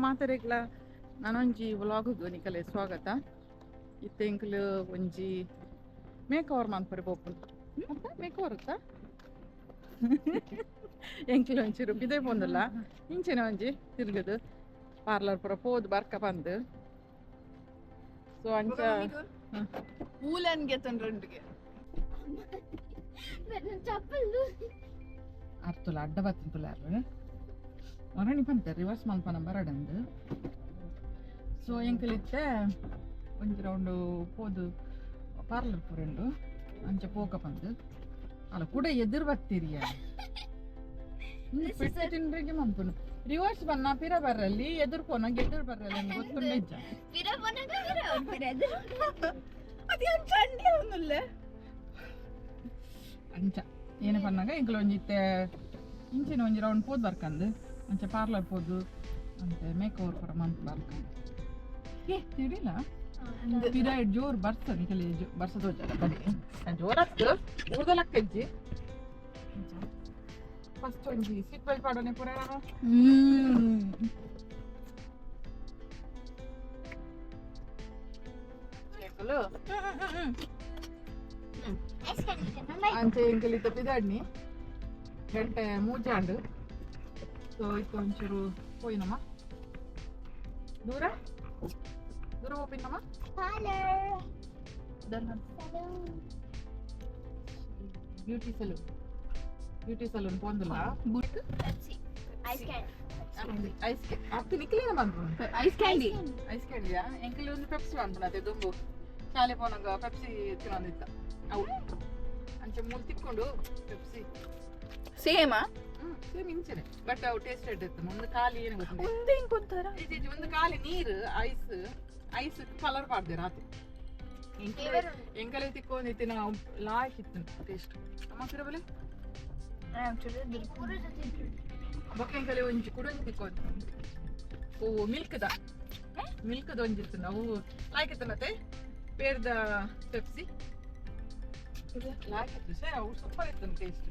ಮಾತೆರೆಗ್ಲ ನಾನೊಂಜಿ vlog ನಿಕಲೆ ಸ್ವಾಗತ. ಇತ್ತೆ ಎಂಕುಲು ಒಂಜಿ ಮೇಕ್ ಓವರ್ ಮನ್ಪರೆ ಪೋಪುಂಡು. ಮೇಕ್ ಓವರ್ ಇತ್ತ ಎಂಕುಲು ಒಂಚೂರು ಪಿದೈ ಪೋಂದುಲ್ಲ, ಇಂಚಿನ ಒಂಜಿ ತಿರ್ಗದು ಪಾರ್ಲರ್ ಪೂರ ಪೋದು ಬರ್ಕ ಪಂದು. ಸೊ ಅಂಚ ಊಲನ್ಗೆ ತೊಂದ್ರೆಂಡಿಗೆ ಅರ್ತುಲ ಅಡ್ಡ ಬತ್ತಿನ ಒರಣಿ ಪಂತೆ ರಿವರ್ಸ್ ಮಲ್ಪನ ಬರಡಂದು. ಸೊ ಎಂಕಲಿತ್ತೆ ಒಂಜಿ ರೌಂಡು ಪೋದು ಪಾರ್ಲರ್ ಪೂರಂಡು ಅಂಚ ಪೋಕ ಪಂದು ಅಲ್ಲ ಕೂಡ ಎದುರು ಬತ್ತೀರಿಯ ತಿಂಡ್ರಿಗೆ ಮನ್ಪುನು ರಿವರ್ಸ್ ಬನ್ನ ಪಿರ ಬರ್ರಲ್ಲಿ ಎದುರು ಪೋನಾಗ ಎದುರು ಬರ್ರಲ್ಲಿ ಗೊತ್ತುಂಡ ಇಜ್ಜ. ಅದು ಚಂಡಿ ಅವನುಲ್ಲ. ಅಂಚ ಏನ ಪನ್ನಾಗ ಎಂಕುಲು ಒಂಜಿ ಇತ್ತೆ ಇಂಚಿನ ಒಂಜಿ ರೌಂಡ್ ಪೋದು ಬರ್ಕಂದು ಅಂಚ ಪಾರ್ಲರ್ ಪೋದು ಅಂತೆ ಮೇಕ್ ಓವರ್ ಪೂರ ಮಂತ್ ಬರ್ಕಂದು. ಏ ತಿಡಿಲ ಪಿರ ಜೋರ್ ಬರ್ಸ ನಿಕಲಿ ಬರ್ಸ ತೋಜಲ್ಲ ಬಡಿ ಜೋರತ್ತು ಊರ್ದ ಲಕ್ಕಜ್ಜಿ. ಫಸ್ಟ್ ಒಂಜಿ ಸೀಟ್ ಬೆಲ್ಟ್ ಪಾಡೋನೆ ಪೂರ. ಎಂಕುಲು ಅಂಚೆ ಎಂಕುಲು ಇತ್ತ ಪಿದಾಡ್ನಿ ಗಂಟೆ ಮೂಜಾಂಡು. ಸೊ ಇತ್ತ ಒಂಚೂರು ಪೋಯಿನಮ್ಮ ದೂರ ದೂರ ಹೋಪಿನಮ್ಮ ಬ್ಯೂಟಿ ಸಲೂನ್. ಬ್ಯೂಟಿ ಸಲೂನ್ ಪೋಂದುಲ್ಲ. ಐಸ್ ಅತ್ತು ನಿಕ್ಲೇನ ಬಂತು. Ice candy. Ice ಕ್ಯಾಂಡಿಯಾ? ಎಂಕುಲು ಒಂದು ಪೆಪ್ಸಿ ಬಂತು ಅದೇ ದುಂಬು ಶಾಲೆ ಪೋನಾಗ ಪೆಪ್ಸಿ ತಿನ್ನೊಂದಿತ್ತ ಅವು. ಅಂಚೆ ಮೂಲು ತಿಕ್ಕೊಂಡು ಪೆಪ್ಸಿ. ಸೇಮಾ? ಹ್ಮ್, ಸೇಮ್ ಇಂಚನೆ, ಬಟ್ ಅವು ಟೇಸ್ಟ್ ಇತ್ತು. ಒಂದು ಖಾಲಿ ಏನು ಗೊತ್ತುಂಟು? ಒಂದೇ ಇಂಕೊಂತಾರ. ಇಜ್ಜಿ, ಒಂದು ಖಾಲಿ ನೀರು, ಐಸ್ ಐಸ್ ಕಲರ್ ಪಾಡ್ದೆ ರಾತ್ರಿ. ಎಂಕಲೆ ತಿಕ್ಕೊಂಡಿತ್ತು ನಾವು, ಲಾಯ್ಕ್ ಇತ್ತು ಟೇಸ್ಟ್. ಅಮ್ಮ ಕಿರಬಲೆ ಬೊಕ್ಕ ಎಂಕಲೆ ಒಂಜಿ ಕುಡೊಂಜಿ ತಿಕ್ಕೊಂದು ಓ ಮಿಲ್ಕ್ದ ಮಿಲ್ಕ್ದ ಒಂಜಿ ಇತ್ತು. ಅವು ಲಾಯ್ಕ್ ಇತ್ತು. ಪೇರ್ದ ಪೆಪ್ಸಿ ಲಾಯ್ಕ್ ಇತ್ತು ಸರ್. ಅವು ಸೂಪರ್ ಇತ್ತು ಟೇಸ್ಟ್.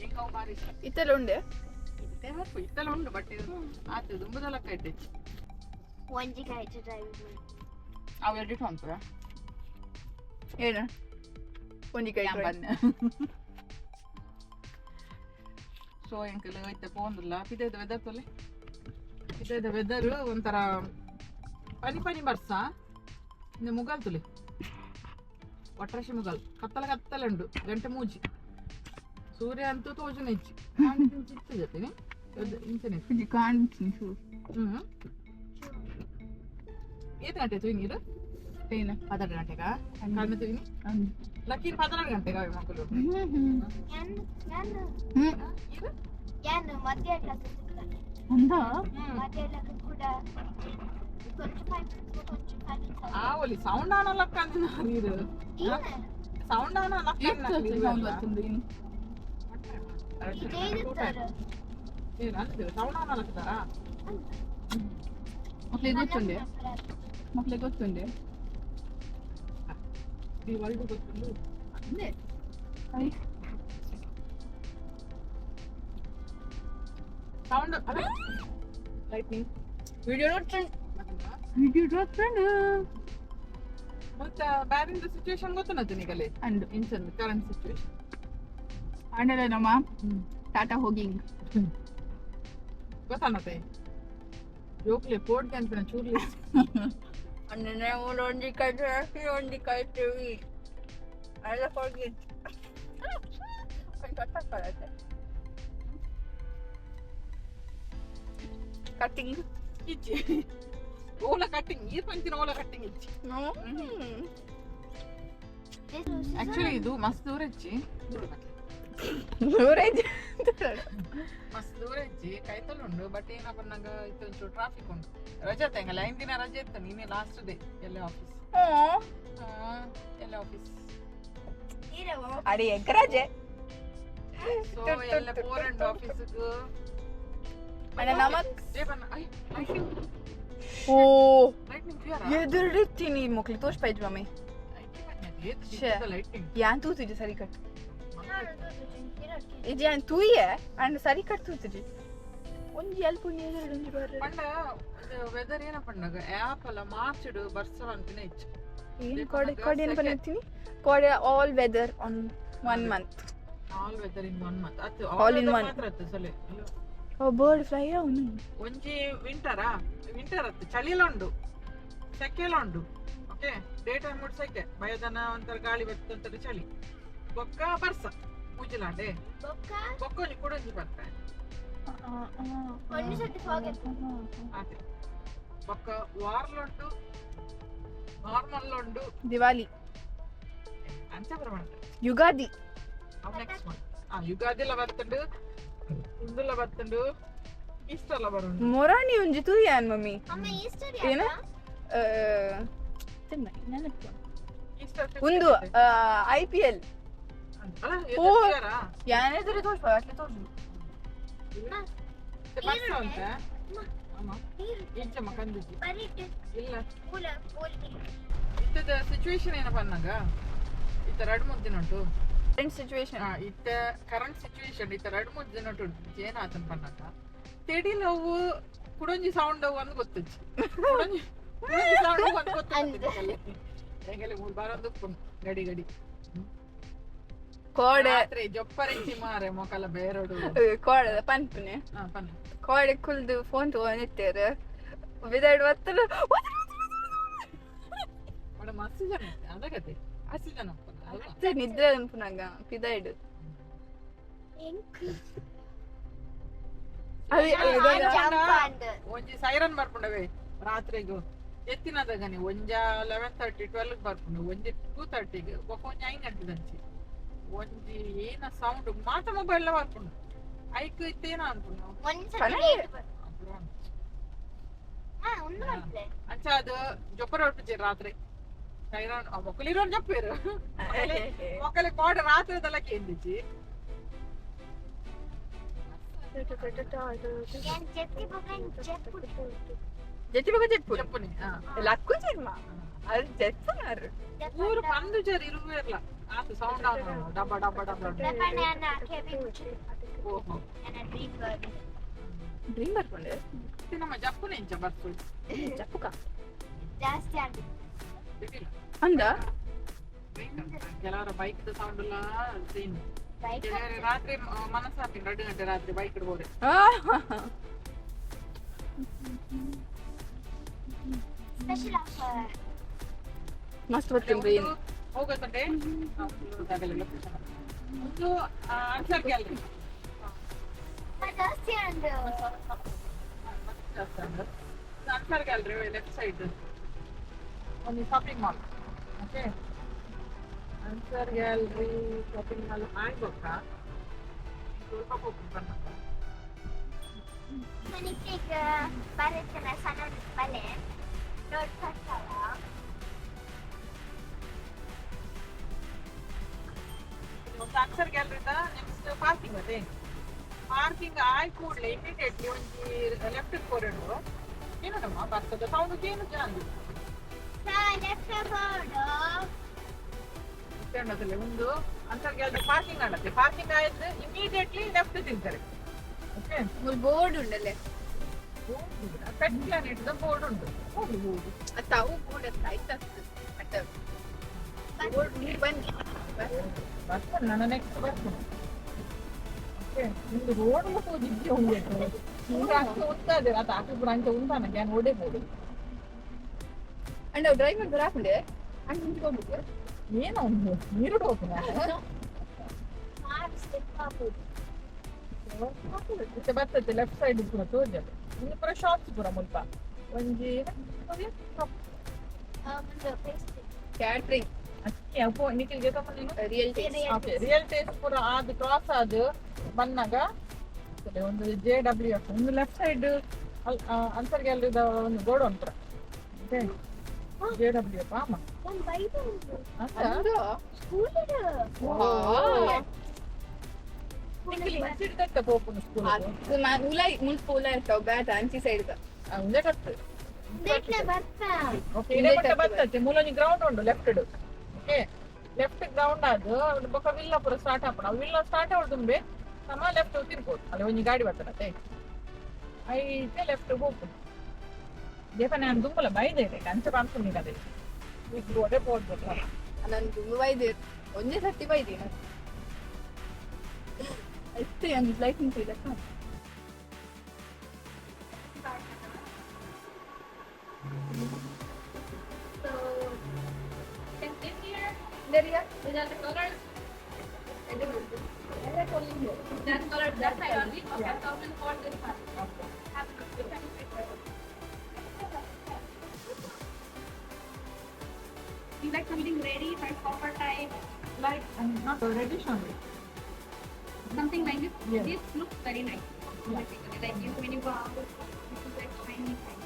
ಎಂಕ್ ಅವು ಬಾರಿ ಇಷ್ಟ. ಇತ್ತೆಲ್ಲ ಉಂಡೆ. ಇತ್ತೆ ಹಾಕು ಇತ್ತೆಲ್ಲ ಉಂಡು, ಬಟ್ ಇದು ಆತು ದುಂಬುದ ಲೆಕ್ಕ ಇಟ್ಟೆ. ಒಂಜಿ ಕಾಯ್ತು ಡ್ರೈವಿಂಗ್. ಅವು ಎಡಿಟ್ ಉಂಟು. ಏನ ಒಂಜಿ ಕೈ? ಬನ್ನಿ. ಸೊ ಎಂಕಲ್ ಇತ್ತೆ ಪೋಂದುಲ್ಲ. ಪಿದೈದ ವೆದರ್ ತೊಲೆ. ಪಿದೈದ ವೆದರ್ ಒಂಥರ ಪನಿ ಪನಿ ಬರ್ಸ. ಇನ್ನು ಮುಗಲ್ ತುಲೆ, ಒಟ್ರಾಶಿ ಮುಗಲ್, ಕತ್ತಲ ಕತ್ತಲೆ ಉಂಡು. ಗಂಟೆ ಮೂಜಿ, ಸೂರ್ಯ ಅಂತೂ ತೋಜುನ ಇಜ್ಜಿ. ಇತ್ತು ಜೊತೆ ಇಂಚನೆ. ಒಂಜಿ ಕಾಣ್ತೀನಿ ಶೂ. ಹ್ಮ್, ಏತ್ ಗಂಟೆ ತೂಯಿ ನೀರು? ಏನ? 12 ಗಂಟೆಗಾ? ಕಡಿಮೆ ತೂಯಿನಿ ಲಕ್ಕೀನ್ 12 ಗಂಟೆಗಾ ಮಕ್ಕಳು. ಇದು ಯಾನು ಮಧ್ಯಾಹ್ನ ಅಂದ. ಮಧ್ಯಾಹ್ನ ಕೂಡ ಕೊಂಚ 5 ಮಿನಿಟ್ಸ್, ಕೊಂಚ 5 ಮಿನಿಟ್ಸ್. ಆ ಒಲಿ ಸೌಂಡ್ ಆನ ಲಕ್ಕ ಅಂದಿನ ನೀರು. ಸೌಂಡ್ ಆನ ಲಕ್ಕ. ಸೌಂಡ್ ಬರ್ತದೆ ಇನ್ನು. ಸೌಂಡ್ ಆನ ಲಕ್ಕದಾರ. ಮಕ್ಳಿಗೆ ಗೊತ್ತುಂಡೆ, ಮಕ್ಳಿಗೆ ಗೊತ್ತುಂಡೆ. ಈ ವರ್ಲ್ಡ್ ಗೊತ್ತುಂಡು. ಅಂದೆ. ಸೌಂಡ್ ಅದೇ ಲೈಟ್ನಿಂಗ್. ವಿಡಿಯೋ ನೋಡ್ಕೊಂಡು, ವಿಡಿಯೋ ನೋಡ್ಕೊಂಡು. ಮತ್ತೆ ಬ್ಯಾರಿಂದ ಸಿಚುವೇಶನ್ ಗೊತ್ತುನತ್ತೆ ನಿಗಲೆ? ಅಂಡು. ಇಂಚಂದು ಕರೆಂಟ್ ಸಿಚುವೇಶನ್. ಆಂಡಲ ನಮ್ಮ ಟಾಟಾ ಹೋಗಿಂಗ್. ಗೊತ್ತಾನತ್ತೆ ಜೋಕ್ಲೆ ಪೋಡ್ಗೆ ಅಂತ ಚೂರ್ಲಿ. ಅಣ್ಣನೇ ಒಂಜಿ ಕೈ ಒಂಜಿ ಕೈ ಟಿವಿ ಅಲ್ಲ ಹೋಗಿ ಕಟ್ಟಿಂಗ್. ಇಜ್ಜಿ, ಓಲ ಕಟ್ಟಿಂಗ್ ನೀರ್ ಪಂಚಿನ ಓಲ ಕಟ್ಟಿಂಗ್ ಇಜ್ಜಿ. ಆಕ್ಚುಲಿ ಇದು ಮಸ್ತ್ ದೂರ ಇಜ್ಜಿ. ದೂರ. ಮಸ್ತ್ ದೂರ ಇಜ್ಜಿ, ಕೈತಲ್ ಉಂಡು. ಬಟ್ ಏನಪ್ಪ ನಂಗೆ ಇತ್ತು ಒಂಚೂರು ಟ್ರಾಫಿಕ್ ಉಂಟು. ರಜೆ ತಂಗಲ್ಲ, 5 ದಿನ ರಜೆ ಇತ್ತು. ನೀನೆ ಲಾಸ್ಟ್ ಡೇ ಎಲ್ಲ ಆಫೀಸ್ ಎಲ್ಲ ಆಫೀಸ್. ಅರೆ ಎಂಕರಾಜೆ. ಸೊ ಎಲ್ಲ ಪೋರಂಡ್ ಆಫೀಸ್. ಅಣ್ಣ ನಮಕ್ ಲೈಟಿಂಗ್. ಓ. Lightning clear. ಎದುರಿಡ್ತೀನಿ ಮಕ್ಳು ತೋರ್ಸ್ಪೈಜ್ ಮಮ್ಮಿ. ಶ್ಯೆ. ಲೈಟಿಂಗ್. ಯಾನ್ ತೂತುಜಿ ಸರಿ ಕಟ್. ಇಜ್ಜಿ, ಯಾನ್ ತೂಯೆ ಅಂಡ್ ಸರಿ ಕಟ್ ತೂತುಜಿ. ಒಂಜಿ ಅಲ್ಪ ಒಂಜಿ ಒಂಜಿ ಬರ್ರೆ ಪಂಡ ವೆದರ್ ಏನ ಪಂಡಾಗ ಆಪಲ್ ಮಾರ್ಚ್ ಬರ್ಸ ಅಂತಿನ ಹೆಚ್ಚು. ಏನು ಕೋಡೆ ಕೋಡೆ ಏನು ಬಂದಿರ್ತೀನಿ ಕೋಡೆ all weather on one month. All weather in one month ಅತ್ತು. All in one. ಮಾತ್ರ ಅತ್ತು ಸೊಲೆ. ಓ ಬರ್ಡ್ ಫ್ಲೈ ಅವನು. ಒಂಜಿ ವಿಂಟರಾ ವಿಂಟರ್ ಅತ್ತು, ಚಳಿಲ ಉಂಡು ಸೆಕೆಲ ಉಂಡು. ಓಕೆ, ಡೇ ಟೈಮ್ ಉಂಟು ಸೆಕೆ, ಬಯದನ ಒಂಥರ ಗಾಳಿ ಬತ್ತು ಒಂಥರ ಚಳಿ, ಬೊಕ್ಕ ಬರ್ಸ ಮುಜಿಲಾಂಡೆ. ಬೊಕ್ಕ ಬೊಕ್ಕ ಒಂಜಿ ಕುಡೊಂಜಿ ಬರ್ತ. ಒಂದು ಸರ್ತಿ ಫಾಗ್ ಇತ್ತು. ಆತೆ ಬೊಕ್ಕ ವಾರ್ಲುಂಡು ನಾರ್ಮಲ್ ಉಂಡು. ದಿವಾಲಿ. ಅಂಚ ಪ್ರಮಾಣ. ಯುಗಾದಿ. ಅವು ನೆಕ್ಸ್ಟ್ ಮಂತ್. ಆ ಯುಗಾದಿಲ ಬರ್ತುಂಡು, ಇಂದುಲ ಬರ್ತುಂಡು, ಈಸ್ಟರ್ಲ ಬರುಂಡು. ಮೊರಾಣಿ ಒಂಜಿ ತೂಯಾನ್ ಮಮ್ಮಿ. ಅಮ್ಮ ಈಸ್ಟರ್. ಏನ? ಯಾಕ? ಈಸ್ಟರ್. ಒಂದು ಐಪಿಎಲ್. ಅಲ್ಲ. ಓ. ಯಾನೇದ್ರೆ ತೋರ್ಸ ಅಟ್ಲೆ ತೋರ್ಸು. ಬರ್ಸ ಉಂಟ ಅಮ್ಮ. ನೀರು. ಎಂಚಮ್ಮ ಕಂದಿಜಿ. ಬರೀಟ್. ಇಲ್ಲ. ಪೂಲ ಪೂಲ್. ಇತ್ತದ ಸಿಚುವೇಶನ್ ಏನಪ್ಪ ಅನ್ನಾಗ ಇತ್ತ ರಡ್ ಮೂರು ದಿನ ಉಂಟು. Current situation. ಆ, ಇತ್ತ ಕರೆಂಟ್ ಸಿಚುವೇಶನ್ ಇತ್ತ ರಡ್ ಮೂರು ದಿನ ಉಂಟು. ಏನಾತನ್ ಪನ್ನಾಗ ತೆಡಿಲವು ಕುಡೊಂಜಿ ಸೌಂಡ್ ಅವು ಅಂದ್ ಗೊತ್ತುಜ್ಜಿ. ಕುಡೊಂಜಿ ಸೌಂಡ್ ಅವು ಅಂದ್ ಗೊತ್ತುಜ್ಜಿ. ಎಂಗಲೆ ಮೂರು ಬಾರ ಉಪ್ಪುಂಡು ಗಡಿ ಗಡಿ. ಕೋಡೆ ರಾತ್ರಿ ಜೊಪ್ಪರಿಂಚಿ ಮಾರೆ ಮೊಕಲ ಬೇರೊಡು. ಕೋಡೆ ಪನ್ಪುನೆ. ಹಾ, ಪನ್ನ. ಕೋಡೆ ಕುಲ್ದು ಫೋನ್ ತಗೊಂಡಿತ್ತೇರು ಬಿದಾಡ್ ಒತ್ತಲು. ಒಡ ಮಸ್ತ್ ಜನ ಇತ್ತೆ. ಅದಗತೆ ಮಸ್ತ್ ಜನ ಉಪ್ಪುಂಡು ಅಲ್ವಾ? ನಿದ್ರೆ ಅನ್ಪುನಾಗ ಪಿದಾಯ್ಡು. ಎಂಕ್ ಅದೇ. ಜಂಪ್ ಅಂಡ್ ಒಂಜಿ ಸೈರನ್ ಬರ್ಪುಂಡವೆ ರಾತ್ರಿಗೂ ಎತ್ತಿನದಗನಿ. ಒಂಜ 11:30 12 ಬರ್ಪುಂಡು, ಒಂಜಿ 2:30ಗೆ, ಬೊಕ ಒಂಜಿ 5 ಗಂಟೆದಂಚಿ. ಒಂಜಿ ಏನ ಸೌಂಡ್ ಮಾತ ಮೊಬೈಲ್ ಬರ್ಪುಂಡು. ಐಕ್ ಇತ್ತೇನ ಅನ್ಪುಂಡು. ಒಂದು ಸರ್ತಿ ಪನೆ? ಲೇಟ್ ಹಾ ಒಂದು ಮಾಡ್ಲೆ. ಅಂಚ ಅದು ಜೊಪ್ಪರ ಹೊರಪುಜಿ ರಾತ್ರಿ ಸೈರನ್. ಮೊಕ್ಕಲಿರೋನ್ ಜಪ್ಪೇರು ಮೊಕ್ಕಲೆ ಕೋಡ ರಾತ್ರಿದೆಲ್ಲ ಕೇಂದಿಜಿ. ಏನ್ ಜೆತ್ತಿ ಬೊಕ್ಕ ಜೆಪ್ಪು. ಜೆತ್ತಿ ಬೊಕ ಜೆಪ್ಪು. ಜಪ್ಪುನಿ ಹಾ. ಲಕ್ಕು ಜರ್ಮ ಅದು ಜೆಪ್ಪುನಾರು. ಊರು ಪಂದು ಜರ್ ಇರುವೆರ್ಲ ಆತು ಸೌಂಡ್ ಆನು ಡಬ್ಬ ಡಬ್ಬ ಡಬ್ಬ. ದಪ್ಪಣ್ಣ ಅನ್ನ ಕೆಬಿ ಕುಚ್ಚು. ಓಹೋ. ನನ್ನ ಡ್ರೀಮ್ ಬರ್ಡ್. ಡ್ರೀಮ್ ಬರ್ಕೊಂಡೆ. ಇದು ನಮ್ಮ ಜಪ್ಪುನೆ ಇಂಚ ಬರ್ತದೆ. ಜಪ್ಪುಕ. ಜಾಸ್ತಿ ಆಗಿದೆ. ಬಿಟ್ಟಿಲ್ಲ. ಅಂದ. ಕೆಲವರ ಬೈಕ್ ಸೌಂಡ್ ಎಲ್ಲ ಸೀನ್. ಬೈಕ್. ಕೆಲವರು ರಾತ್ರಿ ಮನಸ್ಸಾಪಿ 2 ಗಂಟೆ ರಾತ್ರಿ ಬೈಕ್ ಇಡ್ಬೋರೆ. Special offer. ಮಸ್ತ್ ಬರ್ತೀನಿ. ಹೋಗತ್ತಂಡೆ ಒಂದು ಆನ್ಸರ್ ಗ್ಯಾಲರಿ. ಜಾಸ್ತಿ ಅಂಡ್ ಆನ್ಸರ್ ಗ್ಯಾಲರಿ ಲೆಫ್ಟ್ ಸೈಡ್ ಒಂದು shopping mall. Okay, Ansar gallery shopping mall ಆಗ್ಬೇಕಾ ಸ್ವಲ್ಪ ಹೋಗಿ ಬಣ್ಣ. ಮನಿಗೆ ಬರುತ್ತಲ್ಲ ಸಣ್ಣ ಬಲೆ ದೊಡ್ಡ ಬರ್ತವ. ಒಂದು ಅಕ್ಷರ್ ಗ್ಯಾಲರಿದ ನೆಕ್ಸ್ಟ್ ಪಾರ್ಕಿಂಗ್ ಅದೇ. ಪಾರ್ಕಿಂಗ್ ಆಯ್ ಕೂಡಲೇ ಇಮಿಡಿಯೇಟ್ಲಿ ಒಂಜಿ ಲೆಫ್ಟ್ ಕೊರಡು ಏನಮ್ಮ ಬರ್ತದೆ ಸೌಂಡ್ ಏನು ಜನ. Left board. ಒಂದು ಅಂತರ್ ಗ್ಯಾಲರಿ ಪಾರ್ಕಿಂಗ್ ಆಡತ್ತೆ. ಪಾರ್ಕಿಂಗ್ ಆಯ್ತು ಇಮಿಡಿಯೇಟ್ಲಿ ಲೆಫ್ಟ್ ತಿಂತಾರೆ. ಓಕೆ. ಬೋರ್ಡ್ ಉಂಡಲ್ಲೇ. ಪೆಟ್ ಪ್ಲಾನೆಟ್ ಬೋರ್ಡ್ ಉಂಟು, ಹೋಗಿ ಹೋಗಿ. ತಾವು ಬೋರ್ಡ್ ಅಂತ ಆಯ್ತು ಬಟ್ ಬೋರ್ಡ್ ಬನ್ನಿ. ಬರ್ತೇನೆ ನಾನು, ನೆಕ್ಸ್ಟ್ ಬರ್ತೇನೆ. ಓಕೆ, ನಿಮ್ದು ರೋಡ್ ಹೋಗಿದ್ದೆ ಹೋಗ್ಬೇಕು ಉಂಟಾದೆ ಅದು ಆಕೆ ಅಂಚ ಉಂಟಾನ ನಾನು ಓಡೇ ಬೋರ್ಡ್. ಅಂಡ್ ಡ್ರೈವರ್ ಬರಾಕುಂಡೆ ಅಂಡ್ ನಿಂತ್ಕೊಂಡ್ಬಿಟ್ಟು. ಏನೋ ಒಂದು ನೀರು ಹೋಗ್ತಾನೆ. ಮಾರು ಸ್ಟೆಪ್ ಆಗ್ಬೋದು. ಮತ್ತೆ ಬರ್ತದೆ ಲೆಫ್ಟ್ ಸೈಡ್ ಪೂರ ತೋಜದೆ. ಇನ್ನು ಪೂರ ಶಾಪ್ಸ್ ಪೂರ ಮುಲ್ಪ ಒಂಜಿ ಒಂದು ಪೇಸ್ಟ್. ಕ್ಯಾಟ್ರಿಂಗ್. ಅಕ್ಕಿ ಅಪ್ಪೋ ನಿಖಿಲ್ಗೆ ತಗೊಂಡು. Real taste. Okay, real taste ಪೂರ ಅದು ಕ್ರಾಸ್ ಅದು ಬಂದಾಗ ಸರಿ, ಒಂದು ಜೆ ಡಬ್ಲ್ಯೂ ಎಫ್ ಒಂದು ಲೆಫ್ಟ್ ಸೈಡ್ ಅಂತರ್ ಗ್ಯಾಲರಿದ ಒಂದು ಬೋರ್ಡ್ ಉಂಟು. ಓಕೆ, ಜೆ ಡಬ್ಲ್ಯೂ ಎಫ್ ಆಮ. ಒಂದು ಬೈಬಲ್ ಉಂಟು. ಅಂತ. ಸ್ಕೂಲ್. ನಿಖಿಲ್ ಇಂಚಿಡ್ದತ್ತ ಪೋಪುನು ಸ್ಕೂಲ್. ಉಲಾಯ್ ಮುಲ್ಪ ಉಲಾಯ್ ಇರ್ತಾವ ಬ್ಯಾಟ್ ಅಂಚಿ ಸೈಡ್. ಒಂದೇ ಕಟ್ಟು. ಉಂದೆಟ್ಲ ಬರ್ತಾ. ಓಕೆ, ಇದೇ ಮಟ್ಟ ಬರ್ತದೆ. ಮೂಲೊಂಜಿ ಗ್ರೌಂಡ್ ಉಂಟು ಲೆಫ್ಟ್. ಓಕೆ, ಲೆಫ್ಟ್ ಗ್ರೌಂಡ್ ಅದು ಬೊಕ ವಿಲ್ಲ ಪೂರ ಸ್ಟಾರ್ಟ್ ಆಪುಂಡು. ಅವು ವಿಲ್ಲ ಸ್ಟಾರ್ಟ್ ಆವಡ್ ತುಂಬೆ ನಮ್ಮ ಲೆಫ್ಟ್ ತಿರ್ಬೋದು. ಅಲ್ಲಿ ಒಂಜಿ ಗಾಡಿ ಬರ್ತದೆ. ಐತೆ ಲೆಫ್ಟ್ ಹೋಗ್ತು ದೇಪ ನಾನು ದುಂಬಲ ಬೈದೆ ಅಂಚೆ ಪನ್ಪುನಿ ಕದೆ ಇಬ್ರು ಒಡೆ ಪೋಡ್ಬೇಕು. ನಾನು ತುಂಬ ಬೈದೆ, ಒಂದೇ ಸರ್ತಿ ಬೈದೆ ಅಷ್ಟೇ. ಒಂದು ಲೈಟಿಂಗ್ ಇಲ್ಲ. So you can sit here. There. These are the colors. That color, that side only. Okay, so we'll for this one. Have you can prefer. You like something ready, like copper type, like not reddish only. Something like this. Yeah. This looks very nice. Basically, like you when you go out, this is like shiny kind.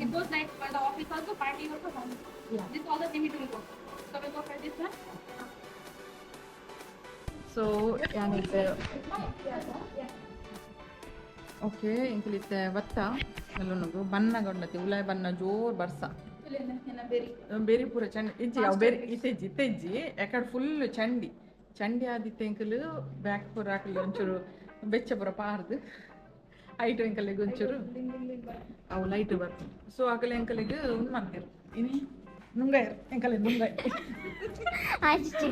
It goes like for the office also, party also, home. Yeah. This all the same it will go. So we'll go for this one. So ಯಾನಿತ್ತೆ okay ಇಂಕಲಿತ್ತೆ ಬತ್ತ ಎಲ್ಲೊನ್ನಗು ಬಣ್ಣ ಗೊಂಡತಿ ಉಲಾಯ್ ಬಣ್ಣ ಜೋರ್ ಬರ್ಸ. ಬೇರೆ ಪೂರ ಚಂಡಿ ಇಜ್ಜಿ ಅವು ಬೇರೆ ಇತ್ತೆಜ್ಜಿ ಇತ್ತೆಜ್ಜಿ ಯಾಕಡೆ ಫುಲ್ ಚಂಡಿ ಚಂಡಿ ಆದಿತ್ತೆ. ಎಂಕಲು ಬ್ಯಾಕ್ ಪೂರ ಹಾಕಲಿ ಒಂಚೂರು ಬೆಚ್ಚ ಪೂರ ಪಾರ್ದು ಐಟು ಎಂಕಲಿಗೆ ಒಂಚೂರು ಅವು ಲೈಟ್ ಬರ್ತದೆ. ಸೊ ಅಕಲೆ ಎಂಕಲಿಗೆ ಉಂದು ಮಾಡ್ತೀರು ಇನಿ ನುಂಗಾಯರ್ ಎಂಕಲೆ ನುಂಗಾಯ್. ಅಷ್ಟೇ.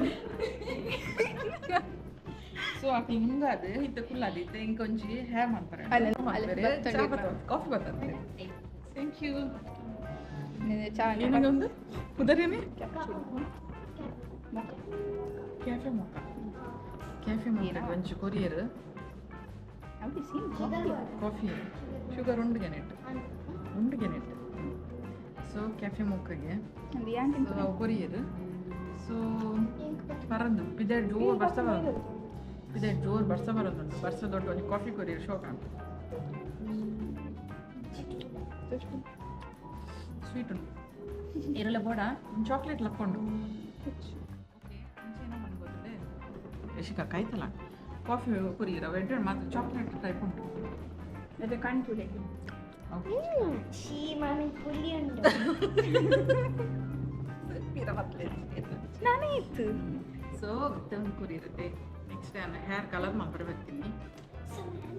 ಸೊ ಅಕಲ್ ನುಂಗಾದು ಇತ್ತ ಕುಲ್ಲಾದು ಇತ್ತ ಇಂಕೊಂಜಿ ಹೇರ್ ಮಾಡ್ತಾರೆ. ಅಲ್ಲ, ಅಲ್ಲ, ಚಾ ಬರ್ತದೆ, ಕಾಫಿ ಬರ್ತದೆ. Thank you. ಚಾ. ಏನಿದೆ ಪುದರೇನೆ? ಕ್ಯಾಫೆ ಮೊಕ್ಕ, ಕ್ಯಾಫೆ ಮೊಕ್ಕ ಒಂಚು ಕೊರಿಯರ್ ಕಾಫಿ. ಶುಗರ್ ಉಂಡು ಗೆನೆಟ್ ಉಂಡು ಗೆನೆಟ್. ಸೊ ಕ್ಯಾಫೆ ಮೊಕ್ಕಗೆ ಸೊ ಅವು ಕೊರಿಯರ್. ಸೊ ಪರಂದು ಪಿದರ್ ಜೋರ್ ಬರ್ಸ ಬರೋದು, ಪಿದರ್ ಜೋರ್ ಬರ್ಸ ಬರೋದುಂಟು. ಬರ್ಸ ದೊಡ್ಡ ಒಂಜಿ ಕಾಫಿ ಕೊರಿಯರ್ ಶೋಕ ಉಂಟು, ಸ್ವೀಟ್ ಉಂಟು ಇರಲ್ಲ ಬೋಡ ಚಾಕ್ಲೇಟ್ ಲಕ್ಕೊಂಡು. ಓಕೆ, ಅಂಚೆನ ಮನ್ಬೋದಿದೆ ಯಶಿಕಾ ಕಾಯ್ತಲ್ಲ ಕಾಫಿ ಕೊರಿಯರ್ ಅವು ಎಡ್ಡೆ ಮಾತ್ರ ಚಾಕ್ಲೇಟ್ ಟೈಪ್ ಉಂಟು. ಅದು ಕಾಣ್ತದೆ. ಶೀ ಮಾಮಿ ಪುಲಿ ಉಂಟು. ನಾನೇ ಇತ್ತು. ಸೊ ಒಂದು ಕೊರಿಯರ್ ನೆಕ್ಸ್ಟ್ ನಾನು ಹೇರ್ ಕಲರ್ ಮಾಡ್ಬಿಟ್ಟು ಬರ್ತೀನಿ. So you can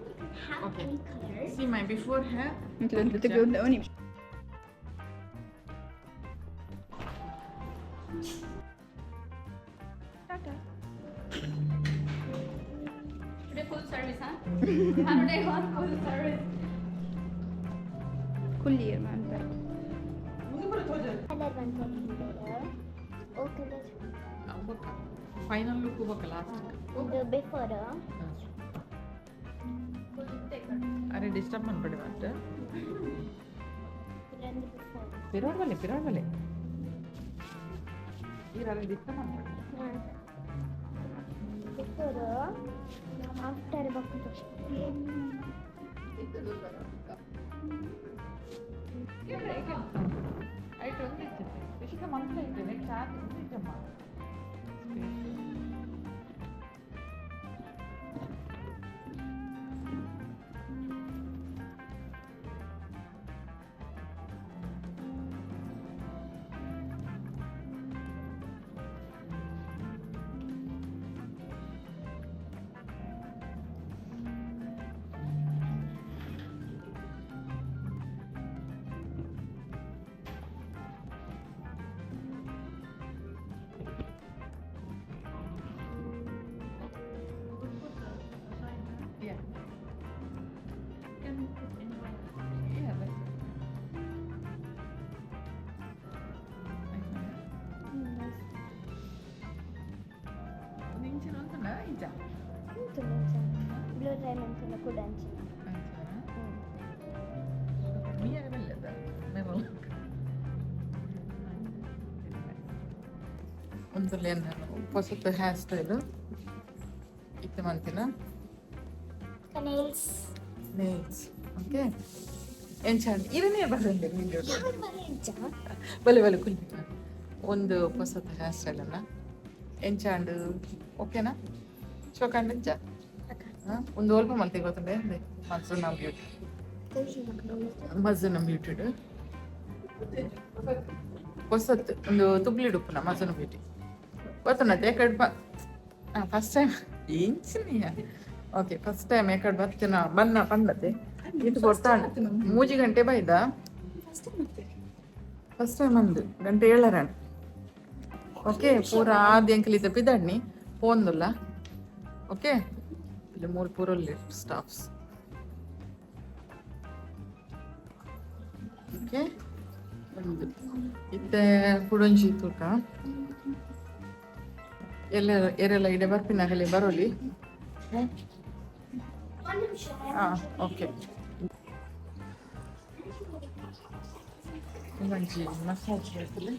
have Okay. any colors. See my before hair. ಒಂದು ನಿಮಿಷ. Tata. Today full service, huh? Today one full service. ಕುಲ್ಲಿಯರ್ ma'am. Color ಬಂತು ಓ ಕಲರ್. ಬೊಕ್ಕ ಫೈನಲ್ ಲುಕ್ ಬೊಕ್ಕ ಲಾಸ್ಟ್. ಇದು ಬಿಫೋರ್. ಅರೆ ಡಿಸ್ಟರ್ಬ್ ಮಾಡ್ಬೇಡಿ ಮತ್ತೆ. ಇದೊಂದು ಬಿಫೋರ್. ಪಿರೋಡ್ ಬಲೆ, ಪಿರೋಡ್ ಬಲೆ ಈರಲ್ಲ ಡಿಸ್ಟರ್ಬ್ ಮಾಡ್ಬೇಡಿ. ಬಿಫೋರ್ ಆಫ್ಟರ್ ಬೊಕ್ಕ. ಐಟ್ ಒಂದು ಇತ್ತು ಯಶಿಕಾ ಮಂತ್ಲ ಇತ್ತು ನೆಕ್ಸ್ಟ್ ಆತ ಒಂದು ಇತ್ತಮ್ಮ. Yeah. Can put in my, yeah, that's it. Nice. ನಿಂಚಿನ ಉಂಟುಂಡ ಇಜ್ಜ? ಉಂಟು, ಬ್ಲೂ ಡೈಮಂಡ್ಸ್ ಎಲ್ಲ ಕೂಡ ಅಂಚಿನ. ಮೀಯಾಗ ಬೆಲ್ಲದ ಮೆಮಲ್ ಒಂದು ಹೊಸತು ಹೇರ್ ಸ್ಟೈಲು ಇತ್ತು ಮಂತಿನ. ನೇಲ್ಸ್. ನೇಲ್ಸ್ ಓಕೆ ಎಂಚಾಂಡ್ ಇರನೇ ಬರಂದೆ ನಿಂಗೆ. ಯಾವ ಬರೆಂಚ? ಬಲೆ ಬಲೆ ಕುಲ್ಲಿ. ಒಂದು ಹೊಸತು ಹೇರ್ ಸ್ಟೈಲನ್ನ ಎಂಚಾಂಡ್ ಓಕೆನಾ? ಶೋಕಾಂಡ್ ಇಜ್ಜ? ಒಂದು ಅಲ್ಪ ಮಂತೆ ಗೊತ್ತುಂಡೆ ಮಜುನ ಬ್ಯೂಟಿ, ಮಜುನ ಬ್ಯೂಟಿಡ್ ಹೊಸತ್ತು ಒಂದು ತುಬ್ಲಿ ಉಪ್ಪುನ ಮಜುನ ಬ್ಯೂಟಿ ಗೊತ್ತುಂಡತ್ತೆ. ಎಕಡ್ ಫಸ್ಟ್ ಟೈಮ್ ಎಂಚಿನಿಯ Okay, first time ಎಕಡೆ ಬರ್ತೀನ ಬನ್ನ ಪಂಡತೆ ಇದು ಬರ್ತಾಣ ಮೂಜಿ ಗಂಟೆ ಬೈದ. ಫಸ್ಟ್ ಟೈಮ್ ಅಂದು ಗಂಟೆ ಏಳರಣ. ಓಕೆ, ಪೂರ ಆದಿ ಅಂಕಲ್ ಇದ್ದ ಪಿದಡ್ನಿ ಪೋಂದುಲ್ಲ. ಓಕೆ, ಇಲ್ಲಿ ಮೂರು ಪೂರಲ್ಲಿ ಸ್ಟಾಫ್ಸ್. ಓಕೆ, ಒಂದು ಇತ್ತೆ ಕುಡೊಂಜಿ ತೂಕ ಎಲ್ಲ ಏರೆಲ್ಲ ಇಡೆ ಬರ್ಪಿನಾಗಲಿ ಬರೋಲಿ. ಒಂದು ನಿಮಿಷ. ಹಾಂ, ಓಕೆ. ಒಂಜಿ ಮಸಾಜ್ ಬರ್ತದೆ.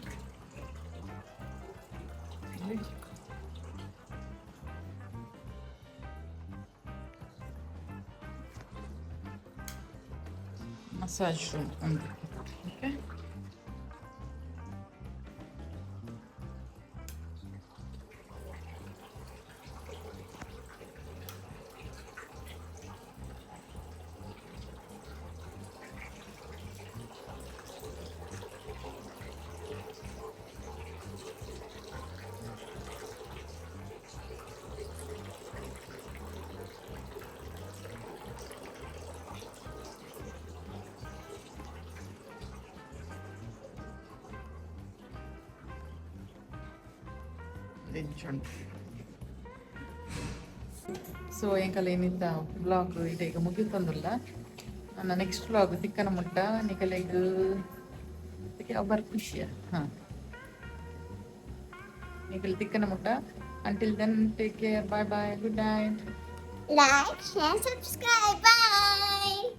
ಮಸಾಜ್ ರೂಮ್ ಒಂದು. ಓಕೆ, ಉಂಟು. ಸೊ ಎಂಕಲ್ ಏನಿತ್ತ ಬ್ಲಾಗ್ ಇದೀಗ ಮುಗಿತಂದುಲ್ಲ. ನನ್ನ ನೆಕ್ಸ್ಟ್ ವ್ಲಾಗ್ ತಿಕ್ಕನ ಮುಟ್ಟ ನಿಕಲೆಗ್ ಒಬ್ಬರು ಖುಷಿಯ ಹಾಂ ನಿಕಲ್ ತಿಕ್ಕನ ಮುಟ್ಟ. Until then, take care, bye bye, good night. Like, share, subscribe. Bye.